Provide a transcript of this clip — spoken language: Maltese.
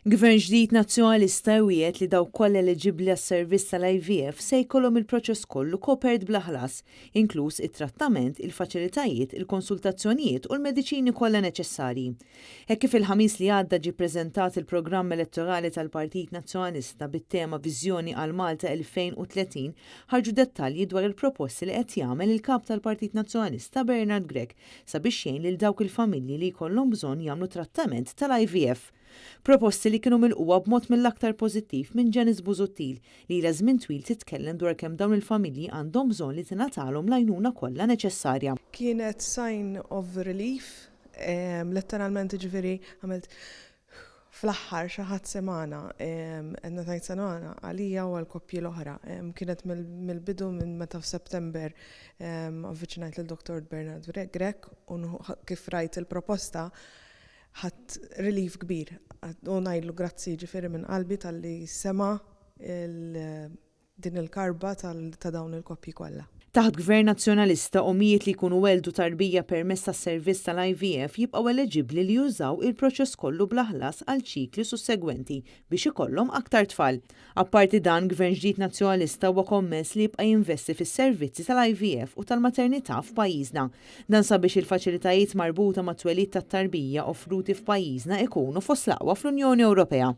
Gvern ġdid Nazzjonalista jwiegħed li dawk kollha eliġibbli għas-servizz tal-IVF se jkollhom il-proċess kollu kopert bla ħlas, inkluż it-trattament, il faċilitajiet, il-konsultazzjonijiet u l-mediċini kollha neċessarji. Hekk kif il-Ħamis li għadda ġie ppreżentat il-programm elettorali tal-Partit Nazzjonalista bit-tema Viżjoni għal Malta 2030, ħarġu dettalji dwar il-proposti li qed jagħmel il-Kap tal-Partit Nazzjonalista Bernard Grech sabiex jgħin lil dawk il-familji li jkollhom bżonn jagħmlu trattament tal-IVF. Proposti li kienu milqugħa b'mod mill-aktar pożittiv minn Janice Busuttil, li ilha żmien twil titkellem dwar kemm dawn il-familji għandhom bżonn li tingħatalhom l-għajnuna kollha neċessarja. Kienet sign of relief, letteralment, ġifieri għamilt fl-aħħar xi ħadd semagħna, qed ngħid semagħna għalija u għall-koppji l-oħra. Kienet mill-bidu, minn meta f'September avviċinajt lil Dr. Bernard Grech u kif rajt il-proposta ħadt relief kbir. U ngħidlu grazzi, ġifieri, minn qalbi talli sema' din il-karba ta' dawn il-koppji kollha. Taħt Gvern Nazzjonalista, omijiet li jkunu weldu tarbija permezz tas-servizz tal-IVF jibqgħu eliġibbli li jużaw il-proċess kollu bla ħlas għal ċikli sussegwenti biex ikollhom aktar tfal. Apparti dan, Gvern ġdid Nazzjonalista huwa kommess li jibqa' jinvesti fis-servizzi tal-IVF u tal-maternità f'pajjiżna. Dan sabiex il-faċilitajiet marbuta mat-twelid tat-tarbija offruti f'pajjiżna ikunu fost l-aqwa fl-Unjoni Ewropea.